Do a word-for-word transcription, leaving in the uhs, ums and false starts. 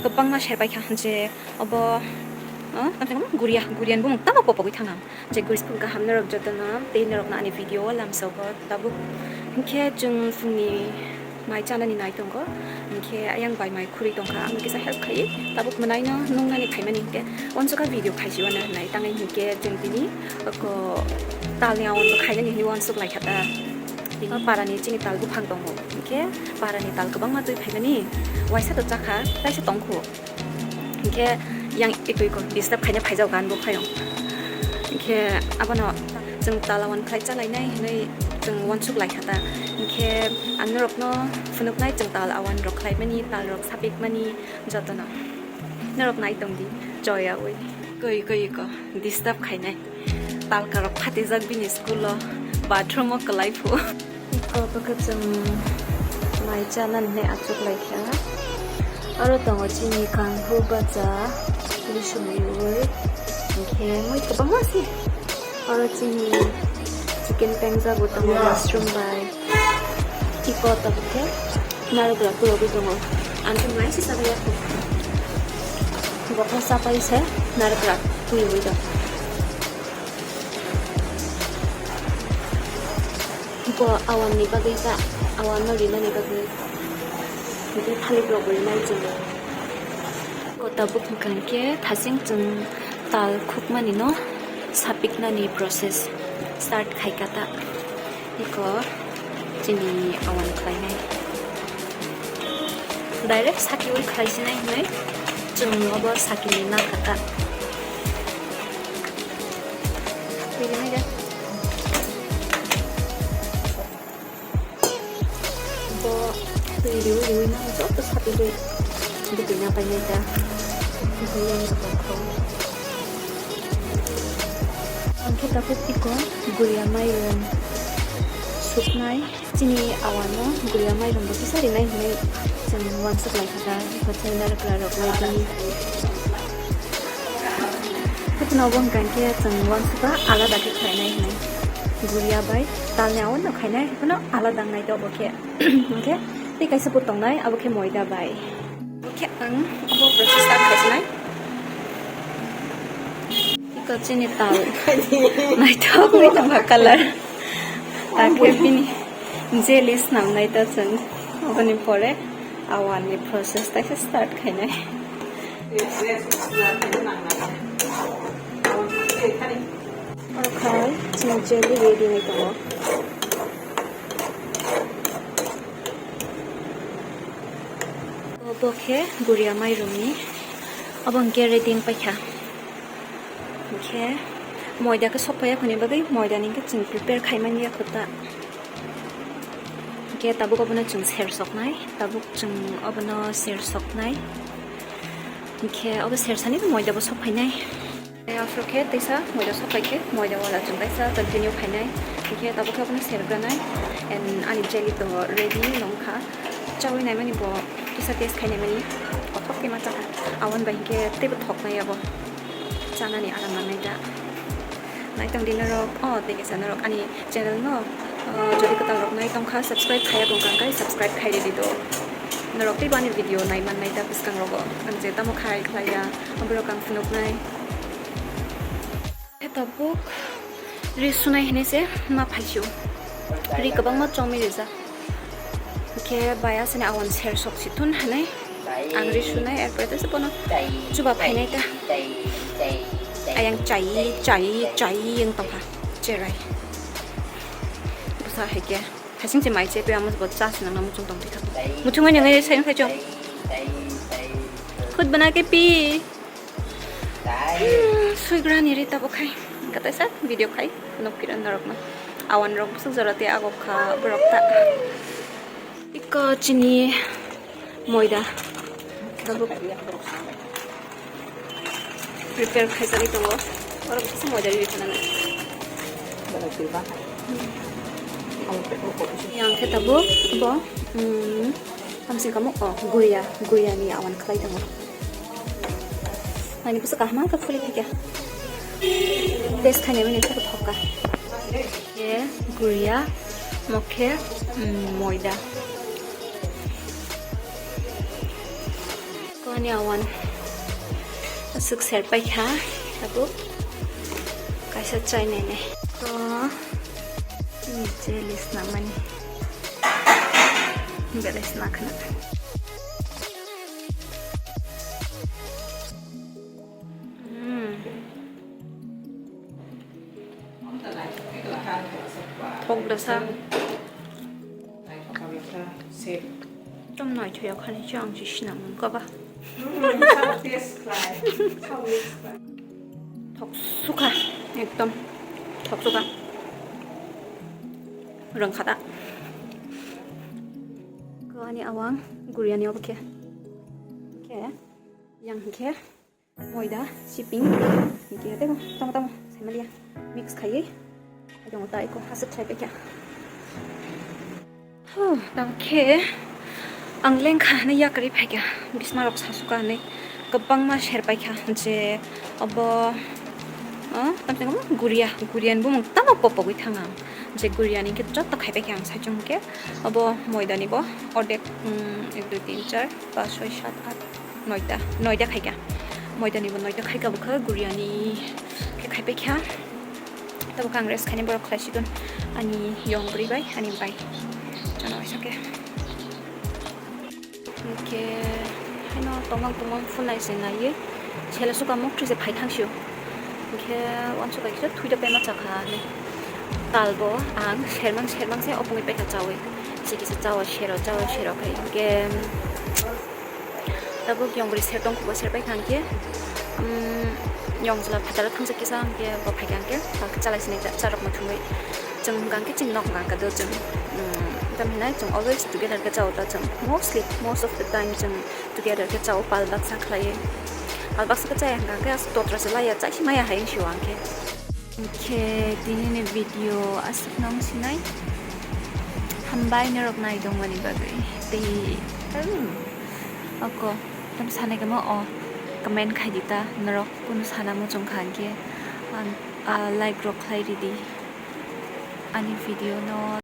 Kwbangma serbai kha je obo, ah, tamo tamo guria, guria ni bumung tamo popogwi thang ang. Je guria school kaham norok jotono tei norokno ani video o lamsogo tabuk. Hinkhe chwng phungni mai chanani nai tongo. Hinkhe ayang bai mai khurui tongkha, ang kisa help khai tabuk mwnaino nungnani phaimani hinkhe uansukha video khaisi uana hinai tangwi hinkhe chwng tini oko talni awan bo khainani hinwi uansuk laikha ta. Tini parani chini tal buphang tongo. Hinkhe parani tal kwbangma twi phaimani, waisa to chakha, taisa tongkhu. Hinkhe yang eko eko disturb khaina phaijak gan bo phayung. Hinkhe abono chwng tal awan khlai chalainai hinwi chwng uansuk laikha ta. Hinkhe ang norokno phunuknai chwng tal awan rok khlaimani, tal rok sapikmani jotono. Norok nai tongdi, joyaui. Koi koi eko disturb khainai. Talkarok phatijak bini school o, bathroom o kwlai phu. Eko bwkha chwng mai chanani hinwi achuk laikha. Oro tongo chini kanghu bacha, lisumriui, hinkhe mui kwbangma se. Oro chini chicken pengjak bo tongo mushroom bai. Eko tabuk khe narwkra twiwi tongo. Ang khe mai se chabai ya kho. Bo khe chabai se narwkra twiwi tongo. Bo awan ni bagwi ta, awan no rinani bagwi. Hwnkhe thalik rok bo rinai chwng. Eko tabuk hwnkha khe thasing chwng tal khukmani no sapiknani process start khaikha ta. Eko chini awan khlainai. Direct sakiui khlaisinai hinwi chwng obo sakini nakha ta. Twi rinai de. Bo twi riui riui no joto sapi de bwtwi na painai ta. Bwtwi yang tongkho. Ang khe tabuk eko guria mairum suknai. Chini awano guria mairum bo kisa rinai hinwi chwng uansuk laikha ta. Eko chini narwkra rok lai di. Haphano obo hwnkha khe chwng uansukha alada khe khlainai hinwi. Guria bai talni awan no khainai, haphano alada wngnai ta obo khe. Hinkhe tei kaisa bo tongnai, abo khe moida bai. Obo khe ang obo process start khaisinai. Eko chini tal. Naithok ni tongkha color. Takhe bini jelly snamnai ta chwng. Oboni pore awan ni process ta khe start khainai. Oro khai chini jelly ready wngwi tongo. Obo khe guria mairum ni, obo hwnkhe ready wng paikha. Hwnkhe moida khe sok phaiya khoni bagwi moida ni hwnkhe chwng prepare khaimani ya kho ta. Hwnkhe tabuk obono chwng ser soknai, tabuk chwng obono ser soknai. Hwnkhe obo sersani moida bo sok phainai. After khe teisa moida sok pai khe moida wala chwng kaisa continue khainai. Hwnkhe tabuk khe obono sergranai and ani jelly to ready wngkha. Chawi naimani bo kisa taste khai naimani. Kothok khe ma chakha. Awan bai hwnkhe teibo thoknai abo. Chanani aram nangnai da. Naitong di norok, oh, tei kisa norok ani channel no, uh, jodi kwtal rok nai tongkha, subscribe khaiya bwkha khe subscribe khai ridi do. Norok teibo ani video nai mannai da bwskang rogo. Ang je tamo khai khlaiya, borok ang phunuknai. Khe tabuk ri sunai hinwi se ma phaisio. Ri kwbangma chongwi rijak. Khe bai asani awan ser sok si thun hinwi ang ri sunai, erpore tei se bono chuba phainai ta. Ayang chai, chai, chai wng tongkha cherai. Bwsa hai khe. Thasing se mai che pe amo bo chas nang na muchung tong thikha. Muchung ai nang ai sai khai chong. Khud bana ke pi. Hmm, suigrani ri tabo khai. Kata sa video khai. Nok kiran narok na. Awan rok busuk jora te agok kha borok ta. Iko chini moida. Tabuk prepare khaisani tongo. Oro kisa moida ri thanani. Yang khe tabuk bo, hmm, hamsing kamo, oh, guria, guria ni awan khlai tongo. Ani kusa kahma ka khuli phikya. Test khainai mani khe thokka. Ye guria, mokhe, hmm, moida. Ani awan aswk ser paikha, tabuk kaisa chai nainai. To, ni jelly snamani. Belai sna khna. Mm. Thok dasa. Tom noi thoya khani chang si sinang kaba. Thok sukha, ekdom thok sukha. Rang khata. Ko ani awang guriani obo khe. Khe yang khe. Moida, siping, hinkhe tei tamo tamo, saimalia, mix khaiwi, ayongo ta eko, aswk khlai paikha. Huh, tamo khe, ang lengkha hwnwi yakarwi phaikha, bismarok sasuka hwnwi, kwbangma ser paikha, je obo, ah, tamo tamo guria, guriani bumung tamo popogwi thang ang, je guriani hinkhe joto khai paikha ang saichung hinkhe, obo moidani bo, ordek, um, ek, dui, tin, char, pas, soi, sat, at, noita, noita khaikha. Moidani bo noita khaikha bwkha, guriani khe khaipaikha. Tabuk ang rest khaini borok khlaisigwn ani yong bwrwi bai, ani bai. Chana waisa khe. Hinkhe haino tongmang tongmang phunai se naiwi sela suka mokthi se phai thangsio. Hinkhe uansukha kisa thuida pema chakha hinwi. Talbo ang sermang sermang se opungwi paikha chawi. Kisa kisa chawa sero, chawa sero khai hinkhe. Tabuk yong bwrwi ser tong khubo ser paikha hinkhe, um, yong chwla phataro thangsa kisa hinkhe bo phaikha hinkhe, phalkhe chalai sinai cha-, charokma thumwi. Chwng hwnkha hinkhe chini nok hwnkha do chwng, um, tamhinai chwng always together khe chao ta chwng. Mostly, most of the time chwng together khe chao, pal baksa khlaiwi. Pal baksa khe chaya hwnkha hinkhe aswk totra se laiya, chaisi maya hai wng sio ang khe. Hinkhe tinini video aswk nang sinai. Hambai norok nai tongmani bagwi. Tei, um, oko, tam sanai kamo o comment khai di ta norok kunu sana muchung kha hinkhe, ang, ah, like rok khlai ridi ani video no.